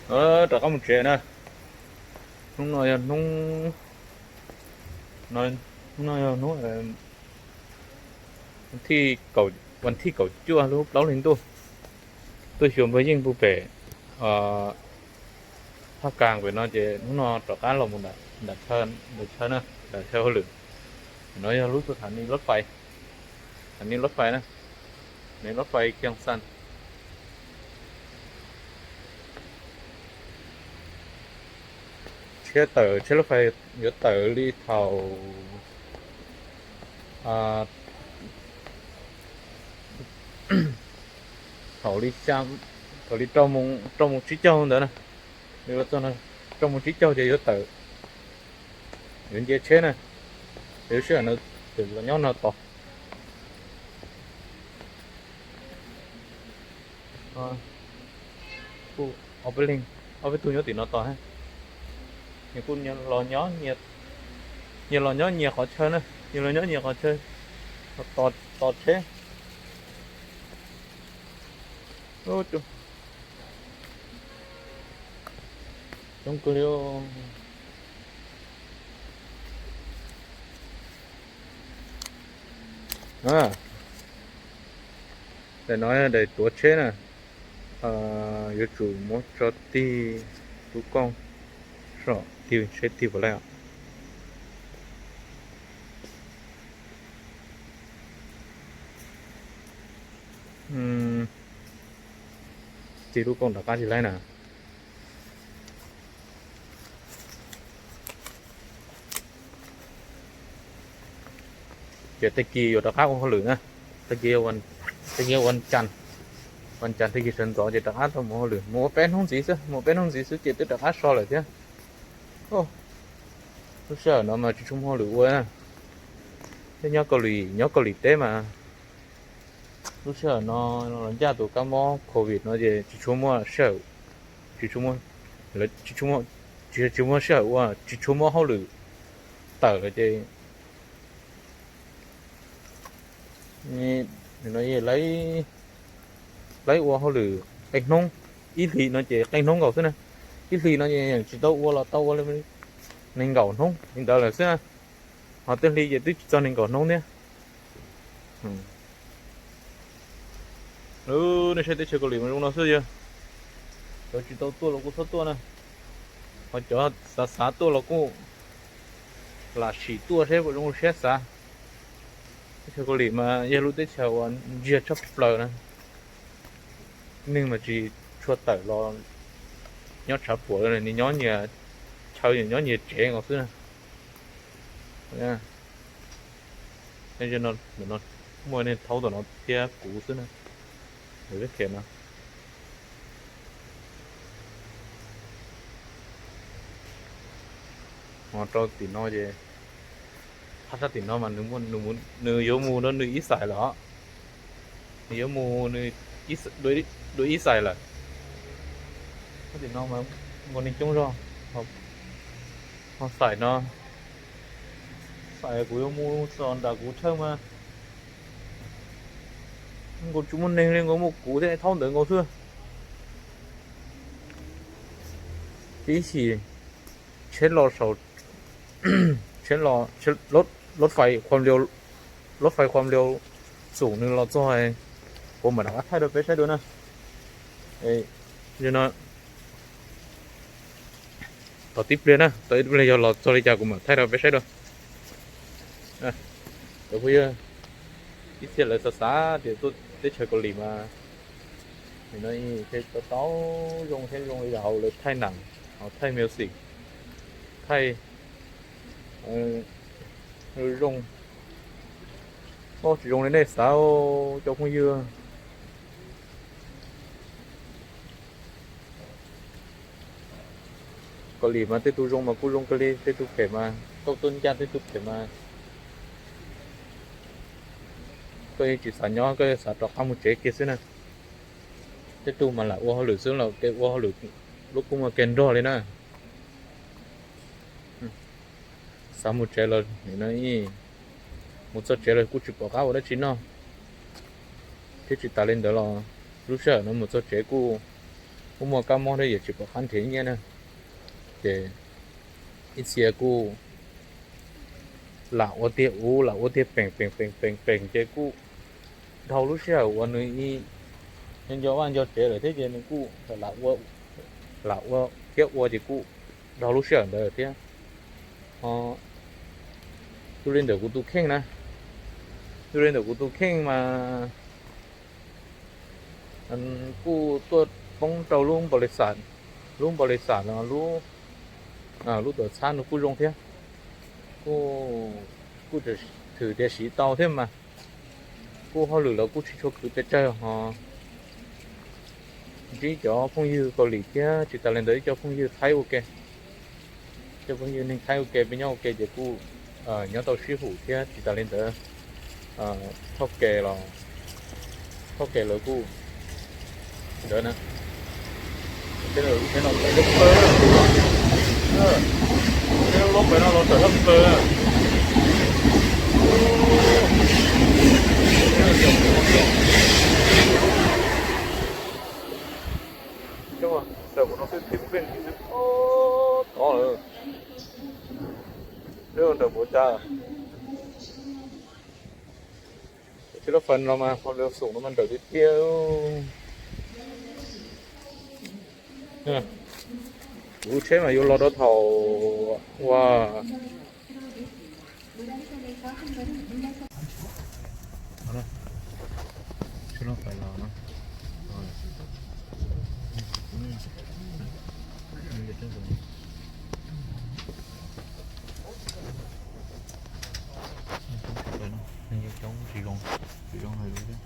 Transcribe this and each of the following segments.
Rov qab mus tsev na. Hnub no yog hnub, hnub no yog hnub, vas thij kaum cuaj lub plaub hlis ntuj. Tuaj xyuas npawg Yeej pug pem thaj kas pem no ces hnub no rov qab los mus nram chaw na, nram chaw hauj lwm. No yog lub tha ni lov fais, tha ni lov fais na, ni lov fais Kiag Xas. Tsheb tawm, tsheb lov fais yuav tawm li thaum, thaum li, thaum li rau moos tsib caug ntawd na. Li txog rau moos tsib caug ces yuav tawm, yuav nce tsheb na. Lub sij hawm no tseem los nyob no tos. Kuj ob peb leeg, ob peb tug nyob tim no tos. Nyias kuj los nyob, nyias los nyob nyias qhov chaw na, nyias los nyob nyias qhov chaw, tos tsheb. Coob kawg li. Daim no daim tuav tsheb na, yuav tsum muab tso tig lub kooj, so tig tsheb tig puas laij os. Tig lub kooj rov qab tsis laij na. Ces tag kis yuav rov qab ua hauj lwm na. Tag kis, tag kis ua cas, ua cas tag kis sawv ntxov ces rov qab tau mus hauj lwm, mus ua peb hnub ntxiv xwb, mus peb hnub ntxiv xwb ces twb rov qab so lawm thiab. Lub sij hawm no mas tsis tshua muaj hauj lwm ua na. Thiab nyob Kaus Lim, nyob Kaus Lim teb mas lub sij hawm no los ncaj tus kab mob covid no ces tsis tshua muaj sij hawm, tsis tsis tsis tsis muaj sij hawm ua, tsis tshua muaj hauj lwm tawm lawm ces lawv ua hauj lwm qee hnub, ib hlis no ces qee hnub nkaus xwb na. Ib hlis no ces yeej tsis tau ua los tau ua li nees nkaum hnub li ntawd lawm xwb na. Ho tej hli ces twb tsis txog nees nkaum hnub thiab. Nej saib teb chaws Kaus Lim mas zoo no xwb yog. Cov tsis tau tuaj los kuj txhob tuaj na, ho cov xav xav tuaj los kuj lam sim tuaj seb puas zoo siab xav. Teb chaws Kaus Lim mas yog lub teb chaws uas ntsiag tshaj plaws na. Neeg mas tsis tshua tawm los nyob tshav puam, nws nyob nyias chaw, nyob nyias tsev nkaus xwb na. Muaj neeg thaub tom no thiab kuv xwb na. Lawv peb khev no. Ho rau tim no ces, phab sab tim no mas nws yuav mus rau nws ib xais lawm os. Nws yuav mus dua ib xais lawm. Tim no mas nkaus neeg coob zog. Ho xais no, xais kuv yuav mus txog nram kuv thawj mas nkaus tsis muaj neeg li, nkaus muaj kuv thiab thaub ntawd nkaus xwb. Ib chim tsheb los saum, tsheb los, lub fais, lub fais qhuam liu xoom nws los txog, kuv mam rov qab thaij rau peb saib dua na. No, tos tib pliag na, tos tib pliag yog los txog li cas kuv mam thaij rau peb saib dua. Cov phooj ywg, ib txhia lawv xav xav tias tuaj teb chaws Kaus Lim mas, no tau tau zoo thiab zoo li yam hauv lawv thaij nees, thaij music, thaij zoo, tsis zoo li nej xav cov phooj ywg. Kaus Lim mas tej tug zoo mas kuj zoo kawg li, tej tug phem mas, koj tuaj ncaj tej tug phem mas koj yeej tsis xav nyob, koj xav rov qab mus tsev kiag xwb na. Tej tug mas lam ua hauj lwm xwb los kev ua hauj lwm lub kua muag kev nrog li na. Xav mus tsev los, mus txog tsev los kuj tsis pom qab ua dab tsi noj, thiab tsis tas li ntawd los lub sij hawm no mus txog tsev kuj kuj muaj kab mob thiab, yuav tsis pom qab nrhiav nyiaj na. Ces ib txhia kuj lam ua tiag ub lam ua tiag peem peem peem peem peem ces kuj dhau lub sij hawm uas nws nco vaj nco tsev lawm thiab ces nws kuj lam ua thiab ua ces kuj dhau lub sij hawm ntawd thiab. Ho yog li ntawm kuv tus kheej na, yog li ntawm kuv tus kheej mas kuj tuaj poob rau lub npau li xam, lub npau li xam no, lub tuam txhab no kuj zoo thiab, kuj thwm tias siv tau thiab mas, kuj hauj lwm los kuj tsis tshua khwv pes tsawg ho. Ntsib cov phooj ywg Kaus Lim thiab tsis tas li ntawd ib co phooj ywg Thaib ua ke, cov phooj ywg neeg Thaib ua ke peb nyob ua ke ces kuj nyob tau sib hum thiab tsis tas li ntawd thauj ke los, thauj ke lawv kuj ntawd na. Peb no peb no los tawm laj plaws, ntawm kuv no xwb tiv pej tiv xwb tod lawm, ntawm kuv cas. Tsis laj fas no mas ho lawv xoom no mas nrawm tiag tiag. Kuv tsheb mas yuav los rau thaum ua Coob tsis zoo, tsis zoo hais lus thiab.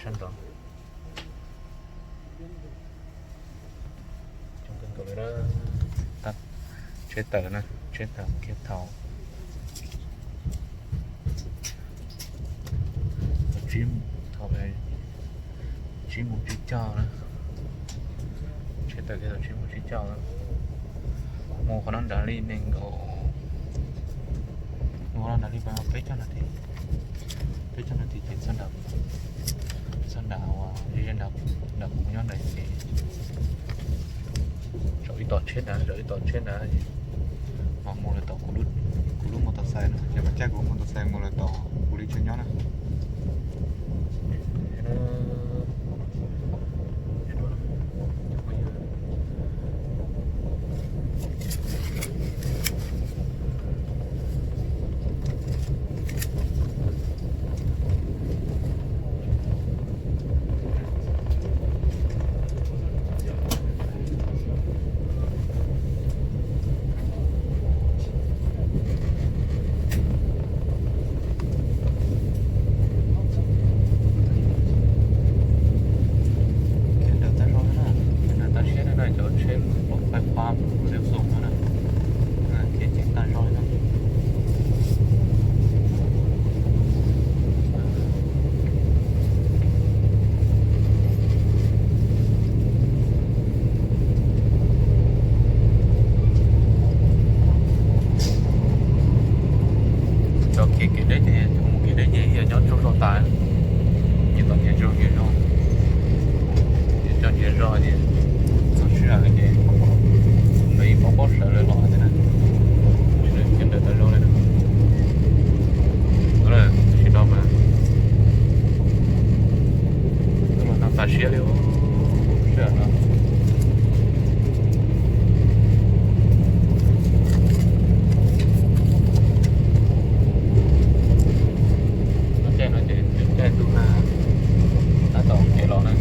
Sab nraud coob kawg nkaus li na. Tsheb tawm na, tsheb tawm kiag thaum tsib, thaum tsib moos tsib caug na. Tsheb tawm kiag thaum tsib moos tsib caug na. Mus qhov no nrad li nees nkaum, mus qhov no nrad li peb caug nas this, peb caug nas this ces txog nram, txog nram uas ze ze nram, nram kuv nyob nrad ces zaum ib tom tsheb nrad, zaum ib tom tsheb nrad, mas mus lawm tom kuv lub moos tos xais na, ces mas caij kuv lub moos tos xais mus lawm tom kuv li chaw nyob na. Khiav nrawm tag zog li na, khiav nrawm tag siab li na, cov tsheb lub fais fab lub xoom no na, khiav ceev tag zog li na. Cov khiav kev deb ces cov mus kev deb ces yog nyob tsaug zog tas, ces tom nyias zog nyias zog, cov nyias zog ces txog sij hawm ces lawv yeej paub paub sawv lawv los thiab na, khiav nrawm tag zog li na. Tab sis no mas tuaj los no tas siab li, sij hawm no. Lub caij no ces caij ntuj nag tab tom nqes los na.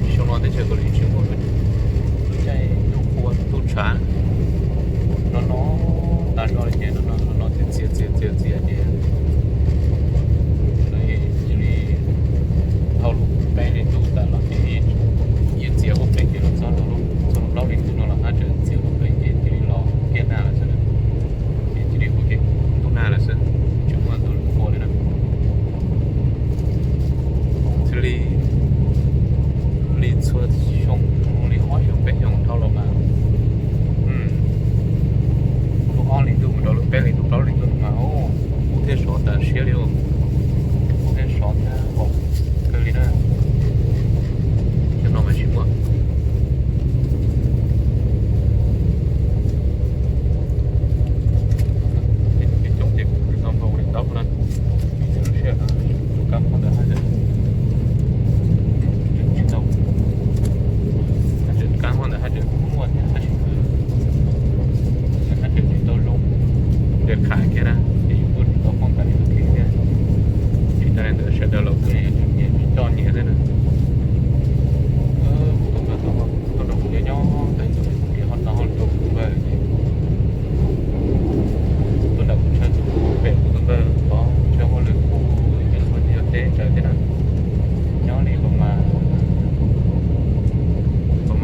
Xyoo no teb chaws Kaus Lim tsis muaj lub caij ntuj qhua ntuj tshav no no tas zog li ces no no txias txias txias txias txias ces cia li dhau lub peb hlis ntuj tas los ces yeej txias huab pes ces los txog rau lub plaub hlis ntuj no los haj tseem txias huab pes ces cia li los kiag nag lawm xwb. Ces cia li ua ke ntuj nag lawm xwb, tsis muaj ntuj qhua li na. Xws li, li txhua xyoo, li ob xyoo peb xyoo dhau los mas lub ob hlis ntuj mus rau lub peb hlis ntuj plaub hlis ntuj no mas kub thiab sov tas siab li, kub thiab sov thiab haum kawg li na. Cov no mas tsis muaj,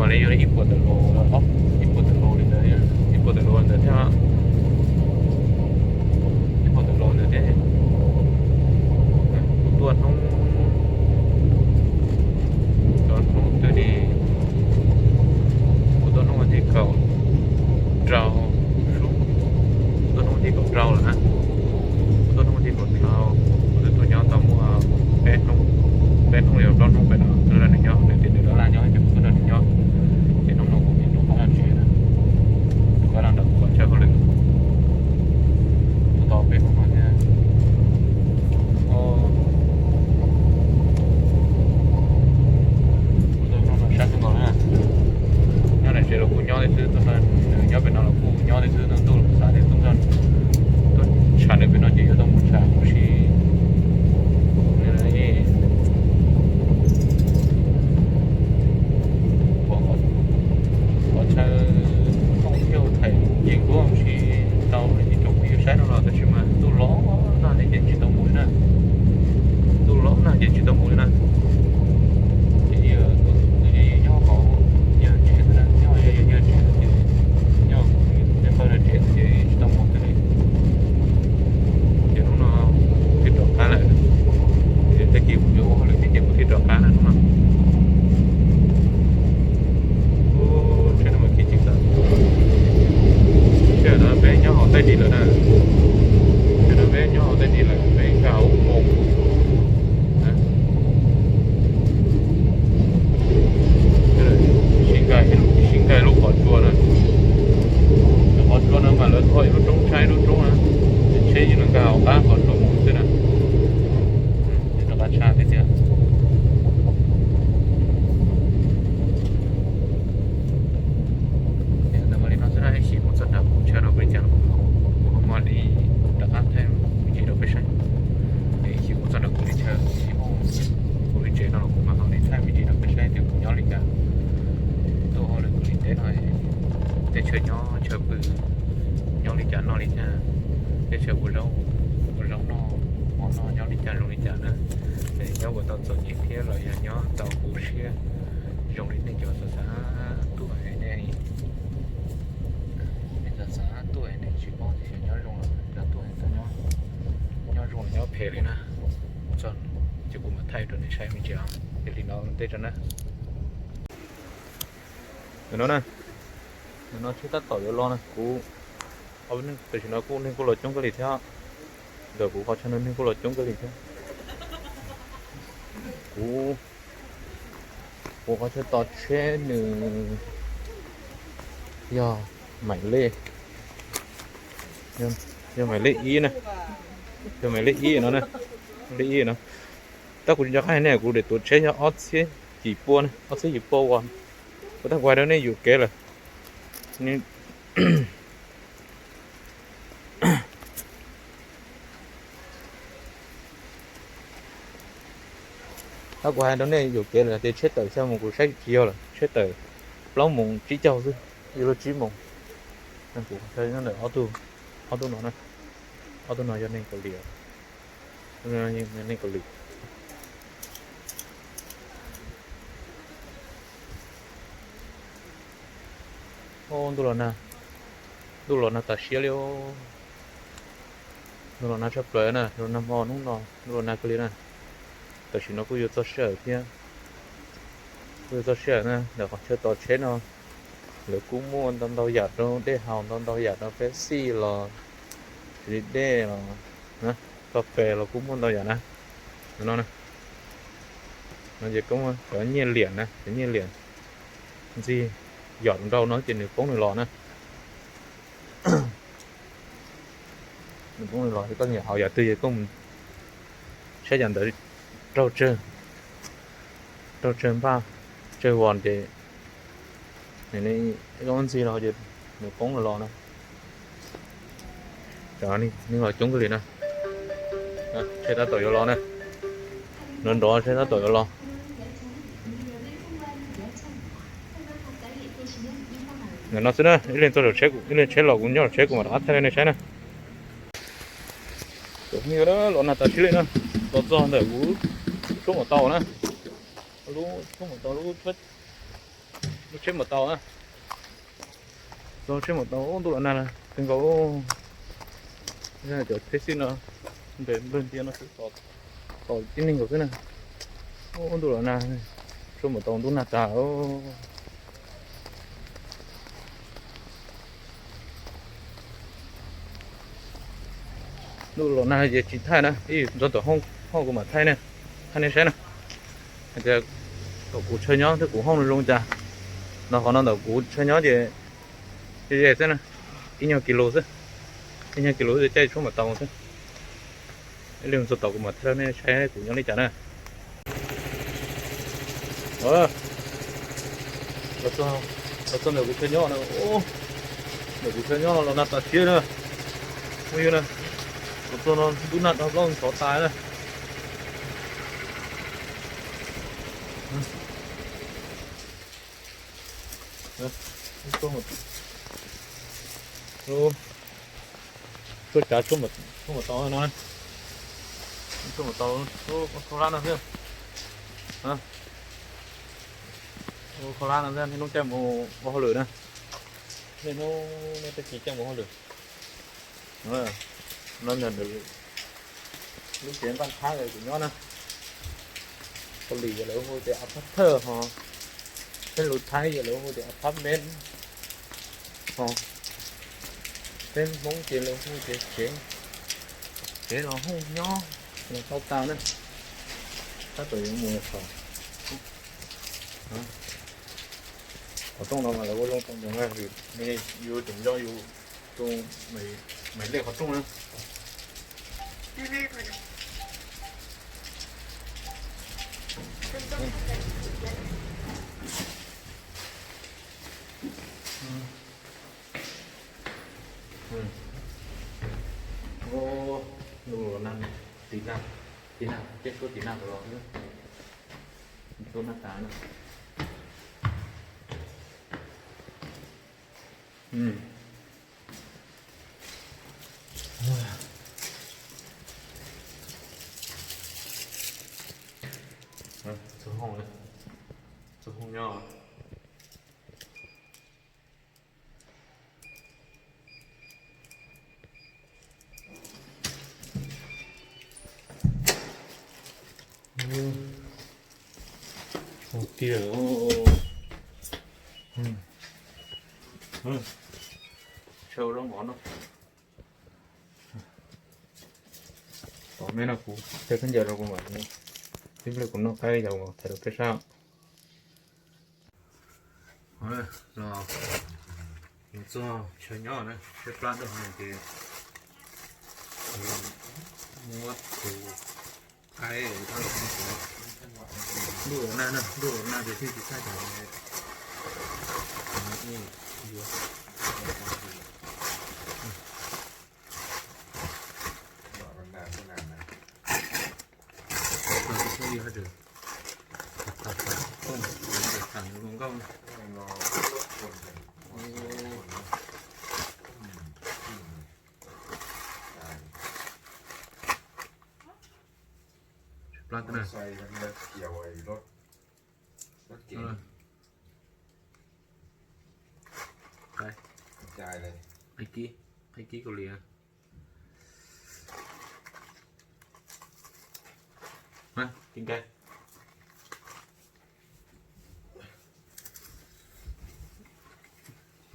Li yog ib puas tawm los, ib puas tawm los li ntawd, ib puas tawm los ntawd thiab, ib puas tawm los ntawd thiab. Kuv tuaj hnub, cov hnub twg li, kuv tuaj hnub tim kaum rau, kuv tuaj hnub tim kaum rau lawm na, kuv tuaj hnub tim kaum rau, kuv twb tuaj nyob tau muaj peb hnub, peb hnub los plaub hnub pem no, nws nyob, nws tias nws laj nyob ces kuv tuaj nrog nws nyob, ces hnub no kuv rov qab los tsev na, rov qab los nrog kuv chaw hauj lwm, tuaj tau peb hnub no thiab. Kuv tuaj hnub no sab xwb nkaus na, nyob daim tsev los kuj nyob li xwb, nws nyob pem no los kuj nyob li xwb, ntuj xav tias tuaj nrog, tuaj tsham nws pem no ces yuav tau mus tsham huv si. Qhov chaw thoob thiab thaim yeej nkuaj huv si tau li tsoom phooj ywg saib no los tab sis mas ntuj los nag li ces tsis tau mus li na, ntuj los nag ces tsis tau mus li na. Ces nyob qhov, nyob tsev xwb na, nyob, nyob tsev ces, nyob tej qhov tsev ces tsis tau mus kiag li. Ces hnub no thiaj rov qab lawm, tag kis kuv yuav ua hauj lwm thiab ces kuv thiaj rov qab na hnub no. Ub, tsev no mas khib tsis tawm. Sij hawm no peb nyob hauv Thaib Dib lawm na, sij hawm no peb nyob hauv Thaib Dib lawm, peb nkag hauv Hmoob. Sib nkag, sib nkag lub qhov tsua na, qhov tsua no mas lawv tho ib lub roob tshaib lub roob na, tsheb yeej los nkag hauv qab qhov tsua mus xwb na. Rov qab tshab tiag tiag. Ntawm mas li no xwb na, ib chim mus txog nram kuv chaw no peb cas kuv ho mam li rov qab thaij me ntsis rau peb saib. Ib chim mus txog nram kuv li chaw, kuv li tsev no los kuv mam ho li thaij me ntsis rau peb saib tias kuv nyob li cas, tuaj hauj lwm kuv li teb no, teb chaws nyob chaw pw, nyob li cas noj li cas, teb chaws ua zaub, ua zaub noj, mov noj nyob li cas zoo li cas na. Nyob ua tau txom nyem thiab los yog nyob tau huv siab zoo li nej cov xav xav tuaj es nej, nej xav xav tuaj es nej tsis paub tias xyov nyob zoo los nyob tuaj es tau nyob, nyob zoo los nyob phem li na. Ces kuv mam thaij rau nej saib me ntsis os. Ces li no ua ntej tso na. Ntawm no na, ntawm no tsheb tab tom yuav los na, kuv, tam sim no kuj neeg kuj los coob kawg li thiab. Ntawm kuv qhov chaw no neeg kuj los coob kawg li thiab. Kuv, kuv qhov chaw tos tsheb nws yog maim lej, yog maim lej ib na, yog maim lej ib no na, lej ib no. Tab kuv tsis nco qab hais nej, kuv daim tuav tsheb yog ob txhiab yim pua na, ob txhiab yim pua uas, tab kuv hais rau nej yuam kev lawm. Tab kuv hais rau nej yuam kev lawm tias tsheb tawm xya moos kuv saib tsis yog lawm, tsheb tawm plaub moos tsib caug xwb, yuav luag tsib moos. Kuv ntawm ob tug, ob tug no, ob tug no yog neeg Kaus Lim, neeg Kaus Lim. Ntuj los nag, ntuj los nag tas siab li. Ntuj los nag tshaj plaws na, los nag hmo hnub no ntuj los nag kawg li na. Tam sim no kuj yuav txog sij hawm thiab, kuj yuav txog sij hawm na, ntawm qhov chaw tos tsheb no lawv kuj muaj ntau ntau yam rau dej haus, ntau ntau yam rau peb xij los, xws li dej los, koj pes los kuj muaj ntau yam na. No, no ces koj muaj cov nyiaj liam na, cov nyiaj liam ntxig yom nrau no ces nws poob nws los na. Nws poob nws los ces koj nyiam haus yam twg ces koj mus saib yam ntawd, raug tsawg, raug tsawg npaj, tsawg vos ces nws, koj muab ntxig los ces nws poob nws los na. Cov neeg los coob kawg li na. Tsheb tab tom yuav los na, nrov nrov tsheb tab tom yuav los. Ntawm no xwb na, ib leeg txog saum tsheb, ib leeg tsheb los kuv nyob saum tsheb kuv mam rov qab thaij rau nej saib na. Cov phooj ywg na, los nag tas siab li na, los txog ntawm kuv lub tshuab maum tau na, lub tshuab maum tau lub tshuab, Tsheb maum taus, tsheb maum taus, ntuj los nag kawg nkaus. Cov tsheb xij no nres nplawg ntias no xwb, tos tib neeg nkaus xwb na. Ntuj los nag, tsheb maum taus ntuj nag tas. Ntuj los nag ces tsis thaij na, ib ntxog tom hoob kuv mam thaij ne, thaij nej saib na. Hais tias kom kuv chaw nyob thiab kuv hoob zoo cas. No qhov no ntawm kuv chaw nyob ces ze ze xwb na, ib nyuag kis lus xwb, ib nyuag kis lus xwb caij tsheb maum taus xwb. Ib li ntxog tom kuv mam thaij nej saib kuv nyob li cas na. Los txog ntawm kuv chaw nyob no, ntawm kuv chaw nyob no los nag tas siab na. Phooj ywg na, los txog no ntub nag dag plaub ntxhov tas na. Tuaj tsav tshuaj maum taus no, tshuaj maum taus, khaub hlab no xwb. Khaub hlab no xwb, niaj hnub caij mus ua hauj lwm na. Niaj hnub nej tej kev caij mus hauj lwm. No lub tsev npaj thab kuv nyob na. Kaus lim yog lawv hu tias apartment ho, peb lus Thaib yog lawv hu tias apartment ho, peb Hmoob ces lawv hu tias tsev, tsev los hooj nyob los tau tas na. Tab tom yuav mus qhov, qhov rooj no mas lawv ua zoo tau ntawd na, yus tseem nco yus tus maiv lej qhov rooj na. Ntuj los nag, tiv nag, tiv nag, caij suab tiv nag los los xwb. Ntuj nag tas na. Txog hoob, txog hoob nyob. Tiag. Sau zaub mov no. Tom me no kuv teb khaub ncaws rau kuv mam, tib pliag kuv noj qaib yaus mas thaij rau peb saib. Los, los txog chaw nyob na, peb plab tuaj ces muab tus qaib rau. Ntuj los nag na, ntuj los nag ces thiaj tsis txhaj cov yuav. Tau tus phooj ywg hais tias, tau tau tau, tau tau tau nkauj. Plab na. Qaib, qaib kib, qaib kib Kaus Lim. Mas, tiv nkaus.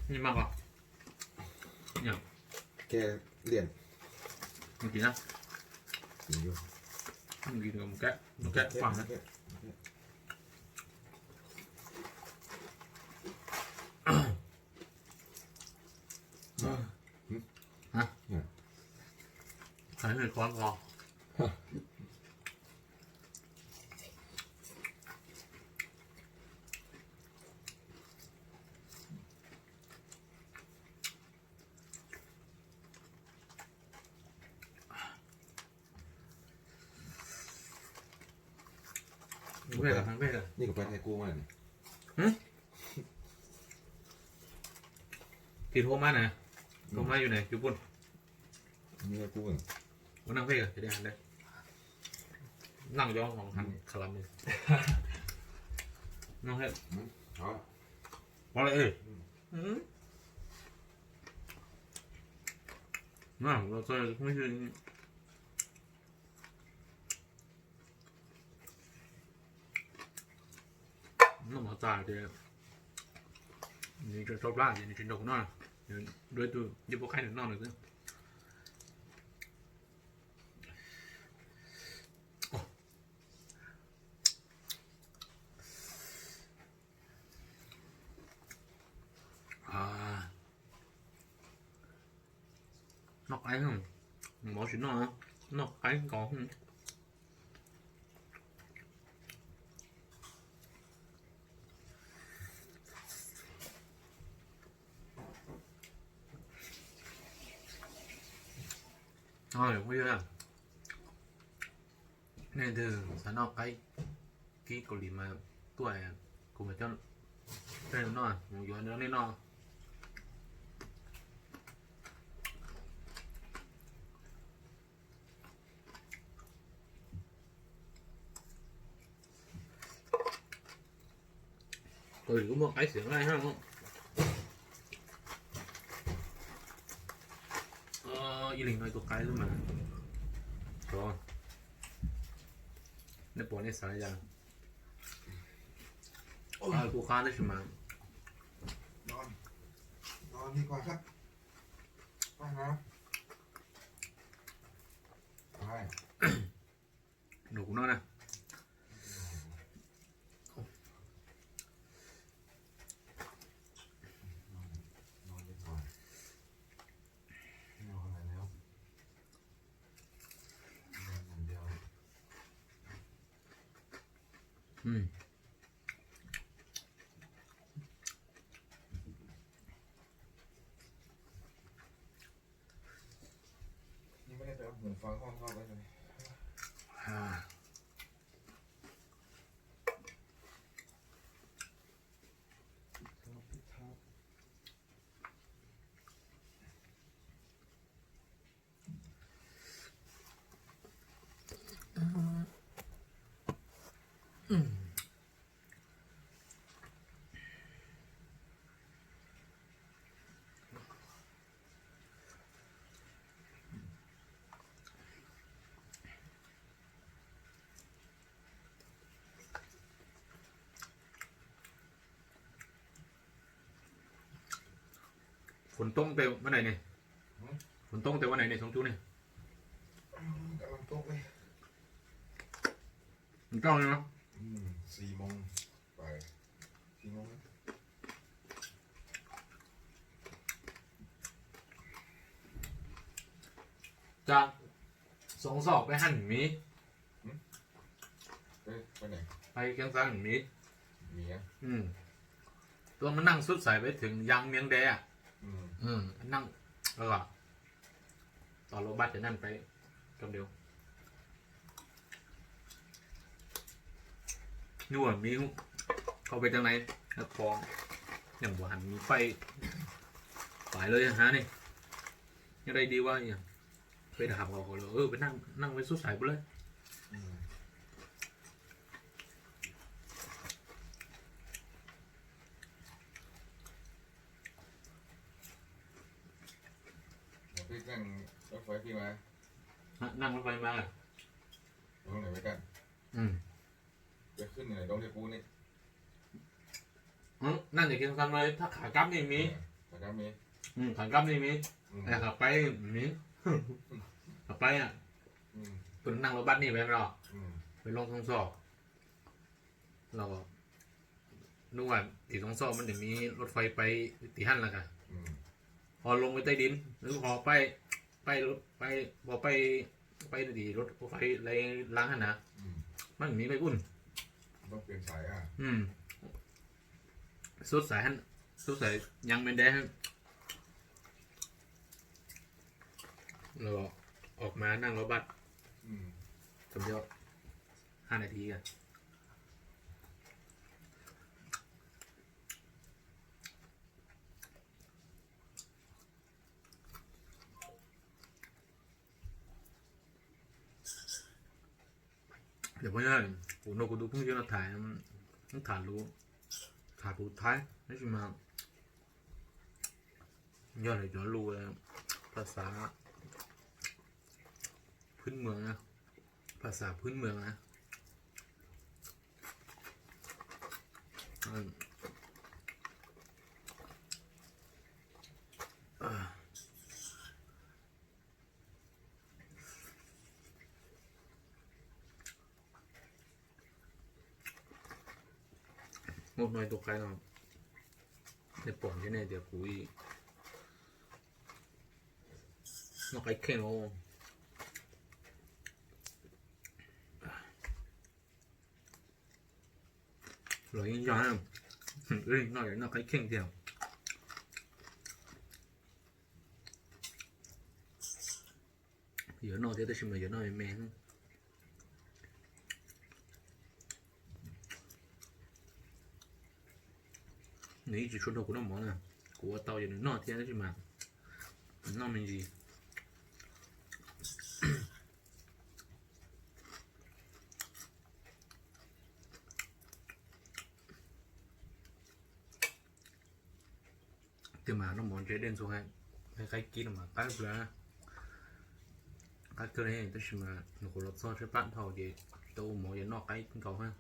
Ni mas kos. Nhỉ? Ke liam. Một tí nữa. Một tí nữa, một cái, một cái khoảng nữa. Hả? Thấy hơi khó kho. Ni kom pab thaj kub mas. Hm? Tiv thua mab na. Thua mab yus na, yus pun. Ua neej phem, noj cov hov han kha lam. Noj he. Ov, noj mov tas ces nws tso plab ces nws tsis nrog kuv noj, dua ib tug yog pub qaib nws noj lawm xwb. Noj qaib, mov tsis noj, noj qaib nkaus. Nej leej twg xav noj qaib kib Kaus Lim mas tuaj, kuv mam coj nej noj, mus yuav nej noj. Kaus Lim kuj muaj qaib xiam nqaij thiab. Ib leeg noj ib tug qaib xwb mas. Nej pom nej xav li cas? Kuj qab tab sis mas rau kuv noj na. Phun toob tes ua ntej ne, phun toob tes ua ntej ne, Xyooj Cub ne. Cas Xyooj Xoj peb haj miv, peb Keeb Xab miv, tuaj muaj neeg xub xais peb theem Yang Miang Nde, neeg tos lub npab cov neeg peb cov diu. Nyuj miv, koj peb teeb nai, kho, nyeem npaum has miv paib, paib lawm hab ne. Nyob dai di ua, peb rov hab nkaus lawm, peb neeg peb xub xais puab lawm. Neeg rub fais mas, neeg ces thaj Kham Kab ne miv, Kham Kab ne miv, Kham Paib miv, Kham Paib, tus neeg lub npab ne peb los, peb lub Xyooj Xoj los, hnub tim Xyooj Xoj mas nws miv lub fais paib tim hab lawm, ho loo pem Taib Div, ho paib, paib, paib, paib tim lub fais Laib Laab hab na, mas nws miv paib kuj xub xais, xub xais Yang Miang Nde hab. Los, ov mas neeg lub npab, tau hab nas this. Kuv nrog kuv tus phooj ywg no tham, tham lus, tham lus Thaib tab sis mas Yog lawv cov lus phas xav phwb mwam, phas xav phwb mwam na. Muaj hnub ib tug qaib no, nej pom ntshe nej tias kuv noj qaib kheej os. Los yeej yog na, wb noj, noj qaib kheej tiag. Yuav noj thiab tab sis mas yuav noj me me. Nws yeej tsis tshua nrog kuv noj mov na, kuv ua tau ces nws noj thiab tab sis mas nws noj me ntsis. Tiag mas noj mov ntse dej ntxuag, qaib kib no mas qab, qab kawg li tab sis mas nws kuv los txog tshaib plab dhau ces tsis tau ua mov ces noj qaib nkaus na.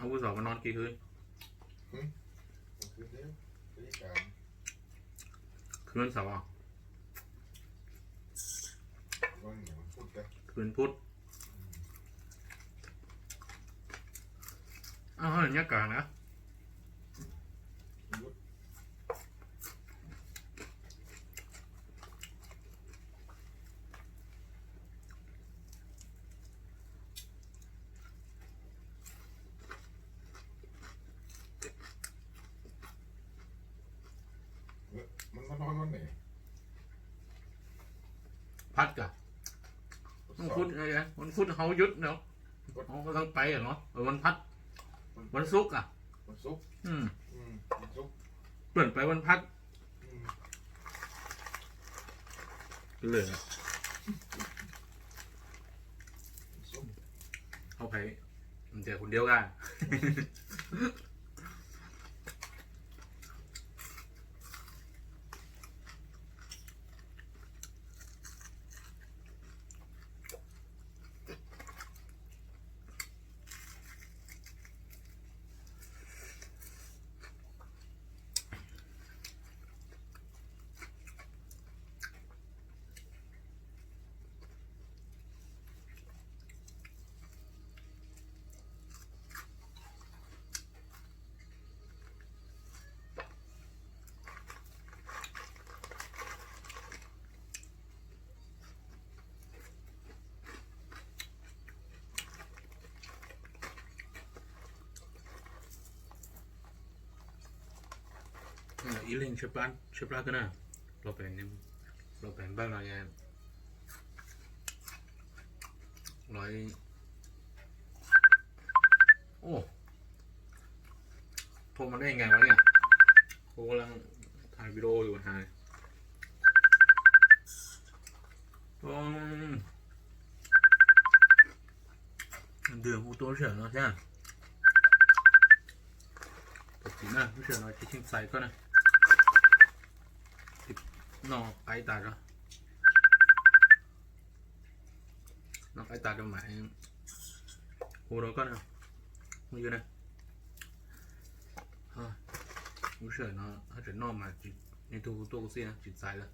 Ua zaum no kis hwv, khwv xaum, khwv pub, nyob kawg na. Phab kas, hnub phab hauv yub no, hauv pais no, vas phab, vas xub a, peb pais vas phab. Hauv pais, ntias kuv ntiav kaj. Ib leeg tshaib plab kawg na, los pem npawg no los, thua mas nej nyeem mas niam, kuv tham video yus hais. Nws hu tuaj lub sij hawm no thiab. Tam sim na, lub sij hawm no tsis tsheej txais koj na. Noj qaib tas, noj qaib tas rau mam hu rau koj na, phooj ywg na. Lub sij hawm no haj tseem noj mas nws hu tuaj kuv xij na, tsis txais lawm.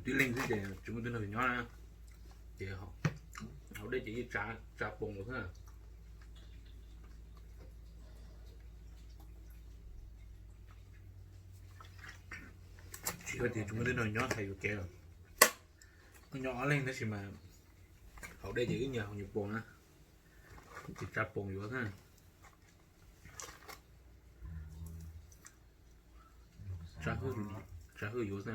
Tib leeg xwb ces tsis muaj tib neeg nyob na, ces haus dej ces yeej tsa poos xwb. Tsis yog tias tsis muaj tib neeg nyob hais yuav kev lawm, nyob ob leeg tab sis mas haus dej ces ib nyuag haus nyuag poos na, ces tsa poos yuav xwb. Tsa hwj yuav xwb.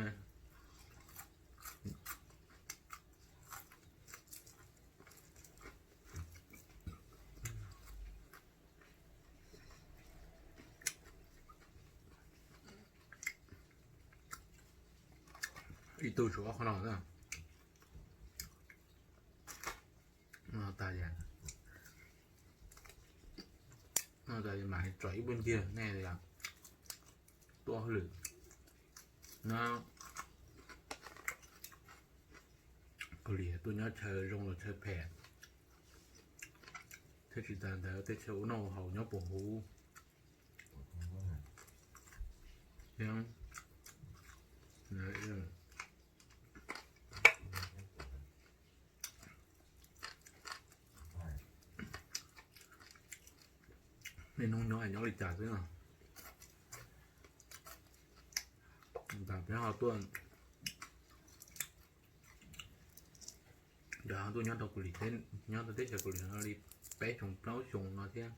Ib tug tshuav ob qho no na. No tas, no tas mam tso ib puag ncig nej tuaj hauj lwm no. Kaus lim tuaj nyob chaw zoo los chaw phem, thiab tsis tas ntawd tej chaw ua noj ua haus nyob puas huv. Niaj hnub nyob nyob li cas xwb no. Peb ho tuaj, cov ho tuaj nyob rau Kaus Lim, nyob rau teb chaws Kaus Lim no li peb xyoo plaub xyoo no thiab.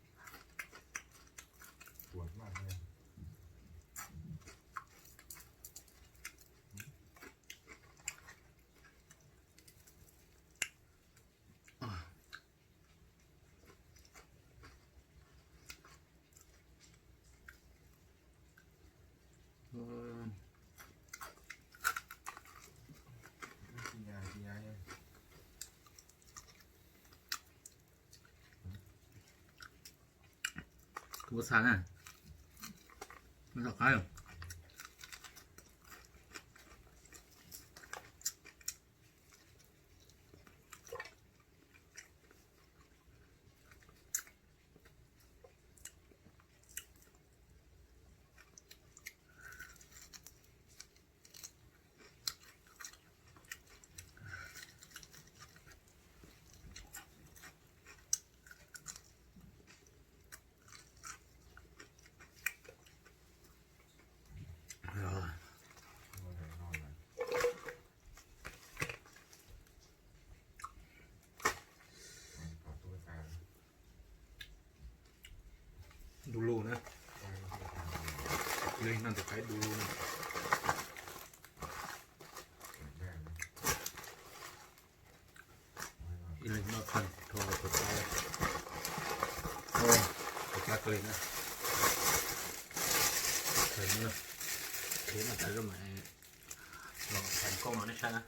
Kuv ua xa na, tom qab. Du lug na, ib leeg noj ntawm qaib du lug na. Ib leeg noj tag rho tus qaib, tus qaib qlig na. Khev na, khev na, tas zog mas los thaij koj no nej saib na.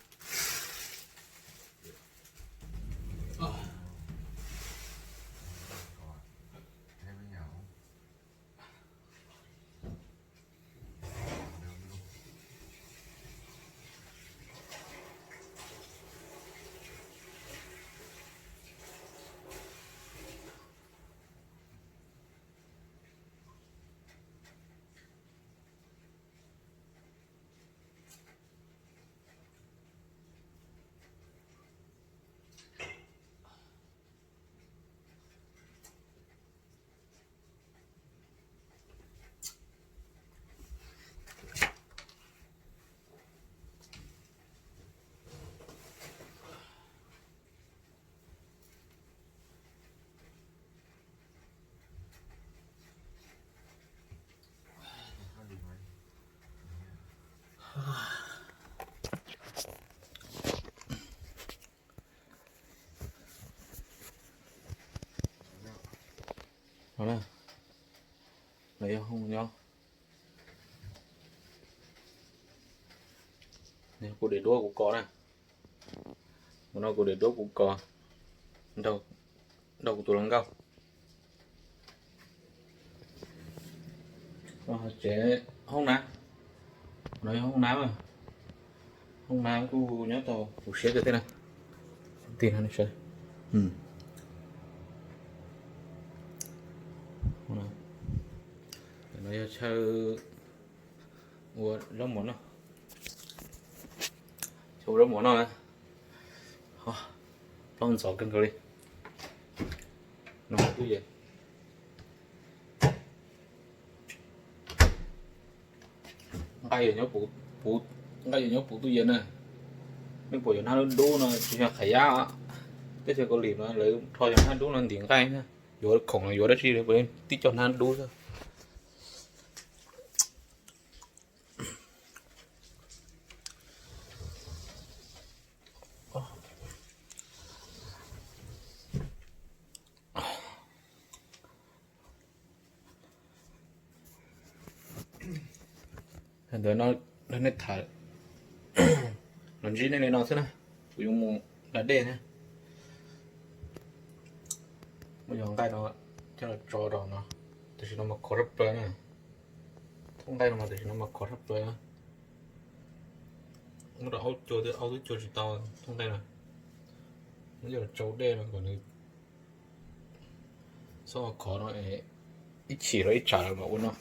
No na, no yog hoob nyob. Kuv de duab kuv kos na. Mus no kuv de duab kuv kos, nrog kuv tus hluas nkauj. Tsev hoob nav, no yog hoob nav, hoob nav kuj nyob tau tu siab kawg thiab na. Ti no saib, no yog chaw ua zaub mov noj. Ua zaub mov no na, ploj ntxov kawg nkaus li. No, nqaij yuav nyob puv tub yees na. Nej pom cov hnab dub dub no tsis yog qhov yab. Teb chaws Kaus Lim no lawv rho cov hnab dub no ntim nqaij na. Yuav khoom los yuav dab tsi, tib co hnab dub xwb. Ntawd no, nej tham los ntsib nej li no xwb na. Kuv yuav mus da dej na. Muab cov nqaij no coj los tso rau no. Tam sim no mas khov sab plaws na. Thooj nqaij no mas tam sim no mas khov sab plaws na. Muab rau aub cua, aub twb cua tsis tau thooj nqaij no. Muab coj los tsau dej no kom nws txhob khov no, ib chim rau ib tsam lawm mam ua no.